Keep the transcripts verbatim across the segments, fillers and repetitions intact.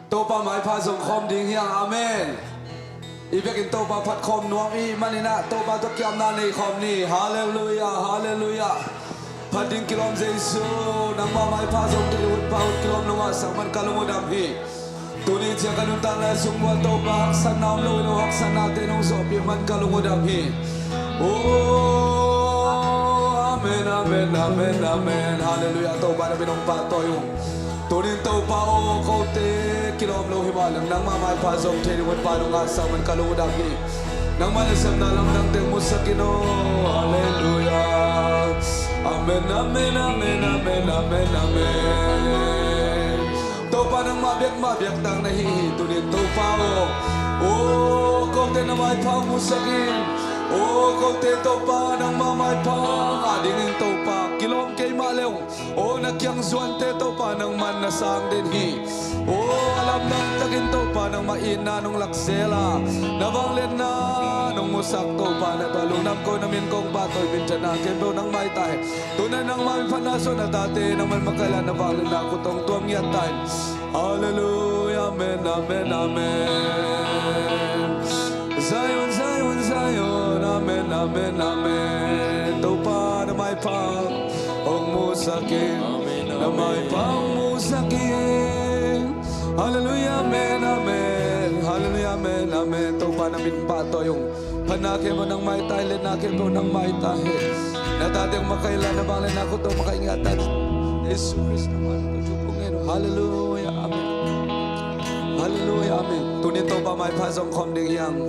Topa maipha zong khawm ding hi hang. Amen. I biakinn Topa phat khawm nuam i hih manin ah Topa tawh kiamna nei khawm ni. Halleluiah, halleluiah. Phat ding kilawm Jesu, nangma maipha zong thei ut pa ut kilawm lo ngahsak man ka lung uh dam hi. Tuni ciang ka nuntakna sung uah Topa haksatna om lo hi lo, haksatnate nong zawhpih man ka lung uh dam hi. Oh, amen, amen, amen, amen. Halleluiah. Topa na min hong pahtawi ung. Tunin Topa aw, kote kilawm lo hi mah leng nangma maipha zong thei ding ut pa nong ngahsak man ka lung uh dam hi. Nangma nasepna lamdang teng musak in aw. Halleluiah. Amen, amen, amen, amen, amen, amen. Topa nangmah biak mah biak tak na hi hi. Tunin Topa aw, aw, kote na maipha hong musak in. Aw, kote Topa nangma maipha ngah dingin Topa kilawm kei mah leng, aw, na kiang zuante Topa nangman na sang den hi. Aw, a lamdang takin Topa nangmah itna nong lak zel a, na vangliatna nong musak Topa na tua lungdam ko, na min kong pahtawi, minthanna khempeuh nangmah hi ta hi. Tuna nangmah min phatna suah na tate nangmah makaihla na vangliatna khut hong tuam ngiat ta hi. Halleluiah, amen, amen, amen. Zion, Zion, Zion, amen, amen, amen. Topa na maipha hong musak in, na maipha hong musak in. Halleluiah, amen, amen. Halleluiah, amen, amen. Topa na min pahtawi ung. Phatna khempeuh nangmah hi ta hi, liatna khempeuh nangmah hi ta hi. Na tate hong makaihla na vangliatna khut hong makaih ngiat ta hi. Jesu Khrist na min tawh thu kong ngen uh. Halleluiah, amen. Halleluiah, amen. Tunin Topa maipha zong khawm ding hi hang.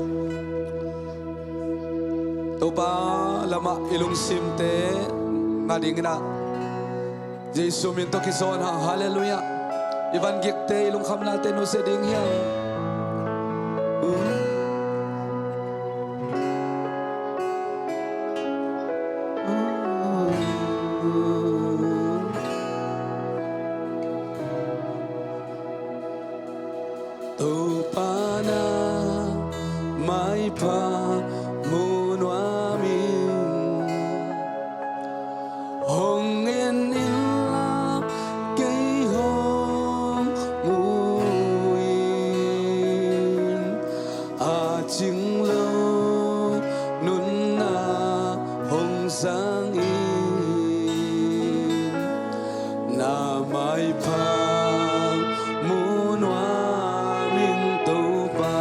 Topa lamah i lungsimte ngah dingin ah Jesu min tawh kizawn hang. Halleluiah. I van gikte, i lungkhamnate nusia ding hi hang. Topa na maipha mu nuam ing. Hong en inla kei hong mu in. A cing lo nunna hong zang in. Na maipha mu nuam ing Topa.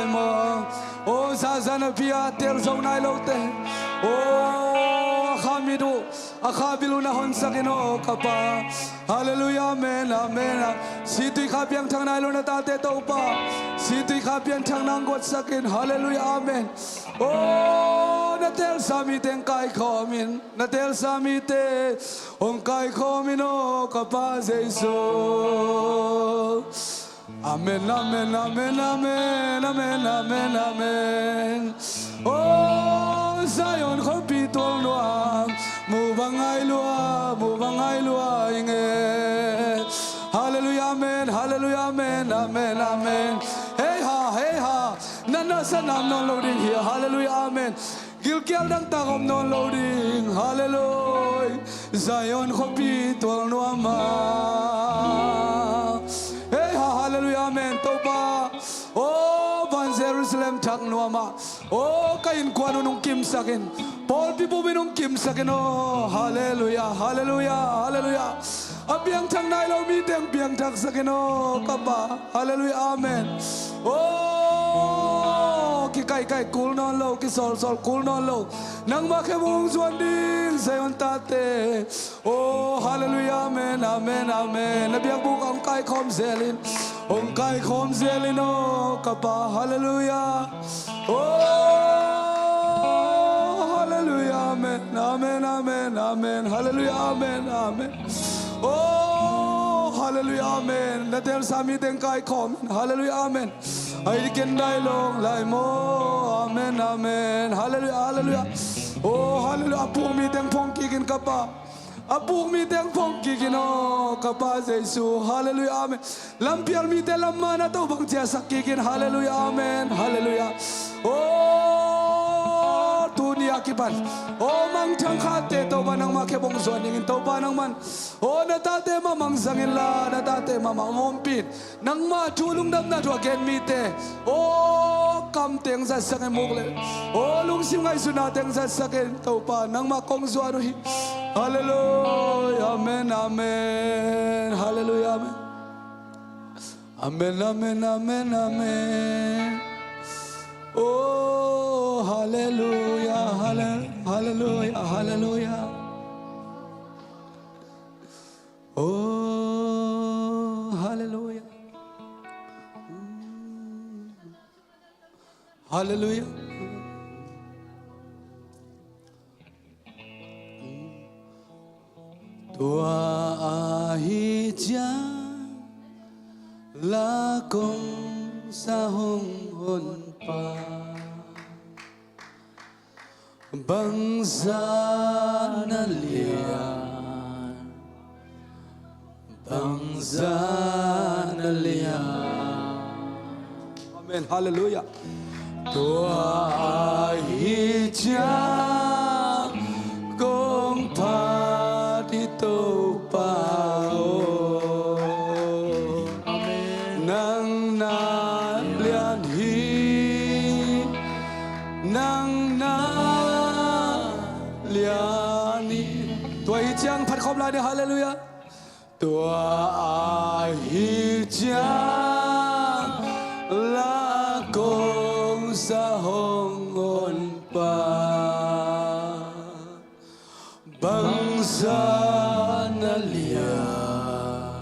lai maw. Aw, zahzah napi-a tel zo nai lote, aw, a kha mit uh, a kha bil uh na honsak in aw ka Pa. Halleluiah, amen, amen, amen. Situikha piangthak nai lo na tate Topa, situikha piangthak nang guatsak in. Halleluiah, amen. Aw, na telsa mite hong kaikhawm in, na telsa mite hong kaikhawm in aw ka Pa Jesu. Amen, amen, amen, amen, amen, amen, amen. Aw, Zion khuapi tual nuam, mu bang ngai lua, mu bang ngai lua ing e. Halleluiah, amen, halleluiah, amen, amen, amen. Hei ha, hei ha. Na na sa nam nawn lo ding hi a. Halleluiah, amen. Gilkial dangtak om nawn lo ding. Halleluiah. Zion khuapi tual nuam a. Hei ha, halleluiah, amen. Topa, aw, van Jerusalem thak nuam a, aw, ka innkuan un hong kimsak in, pawlpi bup in hong kimsak in aw. Halleluiah, halleluiah, halleluiah. A piangthak nai lo mite hong piangthaksak in aw ka Pa. Halleluiah, amen. Aw, kikaihkaih kul nawn lo, kisawlsawl kul nawn lo, nangmah khemun hong zuan ding Zion tate. Aw, halleluiah, amen, amen, amen. Na biakbuk ah hong kaikhawm zel in, hong kaikhawm zel in aw ka Pa. Halleluiah. Aw, halleluiah, amen, amen, amen, amen. Halleluiah, amen, amen. Aw, halleluiah, amen. Na telsa mite hong kaikhawm in. Halleluiah, amen. Ai ken dai long lai maw. Amen, amen. Halleluiah, halleluiah. Aw, halleluiah. A puk mite hong phong kik in ka Pa. A puk mite hong phong kik in aw ka Pa Jesu. Halleluiah, amen. Lampial mite lam man a Topa hong ciahsak kik in. Halleluiah, amen, halleluiah. Aw, tuni a kipan, aw, mangthang khate Topa nangmah khep hong zuan dingin Topa nangman, aw, na tate mah mangzang inla, na tate mahmah hong ompih in. Nangmah thu lungdamna thu a gen mite, aw, kamte hong zatsak in, muk le, aw, lungsim ngaihsutnate hong zatsak in. Topa nangmah kong zuan uh hi. Halleluiah, amen, amen. Halleluiah, amen. Amen, amen, amen, amen. Oh, halleluiah, halle-, halleluiah, halleluiah. Oh, halleluiah. Halleluiah. Tua ahi ciang la kong sa hong honpa, bangzah na lian, bangzah na lian. Amen. Halleluiah. Tua ahi ciang kong phat hi Topa aw. Amen. Nang na lian hi, nang na lian hi. Tua ahi ciang phat khawm lai ni. Halleluiah. Tua ahi ciang la kong sa hong honpa, bangzah na lian,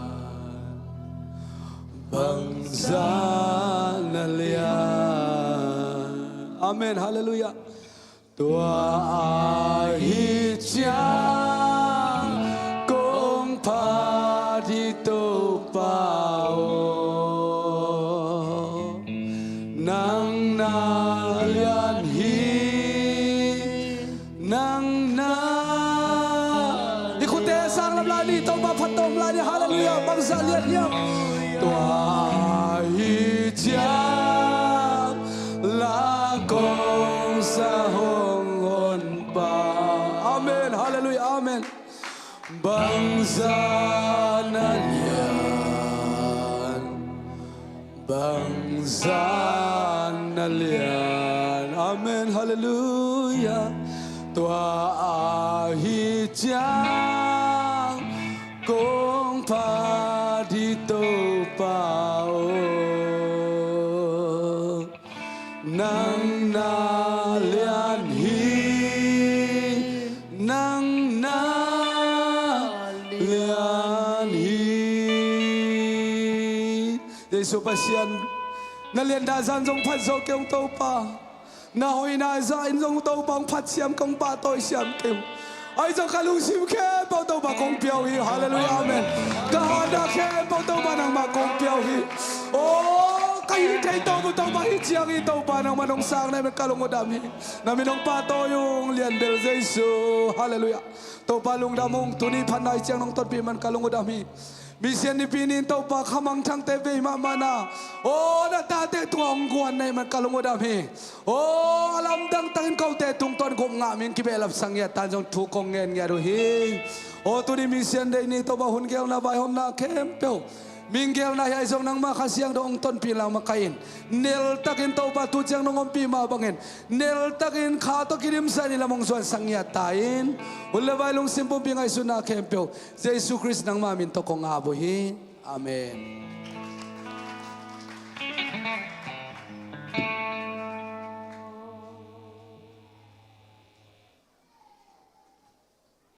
bangzah na lian. Amen. Halleluiah. Tua ahi ciang kong phat hi Topa aw, nang na lian hi, nang na. I khutte sang lam lai ni, Topa phat tawm lai ni. Halleluiah. Bangzah lian hiam? Tua ahi ciang la kong sa hong honpa. Amen. Halleluiah. Amen. Bangzah na lian, bangzah na lian. Amen. Halleluiah. Tua ahi ciang kong phat hi Topa aw, nang na lian hi, nang na lian hi. Jesu Pasian, na lian dah zan zong phat zo kei ung Topa. Na hoihna zah in zong Topa hong phat siam kei ung, pahtawi siam kei ung. Ahi zong ka lungsim khempeuh Topa kong pia uh hi. Halleluiah. Amen. Ka hatna khempeuh Topa nangmah kong pia uh hi. Aw, ka hih theih tawp uh Topa hi ciang hi Topa nangmah nong sang na hi man ka lung uh dam hi. Na min hong pahtawi ung, lian bel Jesu. Halleluiah. Topa lungdam ung, tuni phatna hi ciang nong tonpih man ka lung uh dam hi. Mission Nipi ni-in Topa kha mangthangte vei mahmah na, aw, na tate tungah hong guan na hi man ka lung uh dam hi. Aw, a lamdang takin kote tungtawn gupna ngah mi-in kibehlap sang ngiat ta-in zong thu kong ngen ngiat uh hi. Aw, tuni Mission Day ni Topa hun geelna vaihawmna khempeuh, mi geelna hi-a zong nangmah Kha Siangtho hong tonpih in la makaih in, neltakin Topa tu ciang nong ompih mah bangin neltakin kha tawh kidimsak in i lam hong zuansak ngiat ta-in, hun le vai lungsim pumpi ngaihsutna khempeuh Jesu Khrist nangmah min tawh kong ap uh hi. Amen.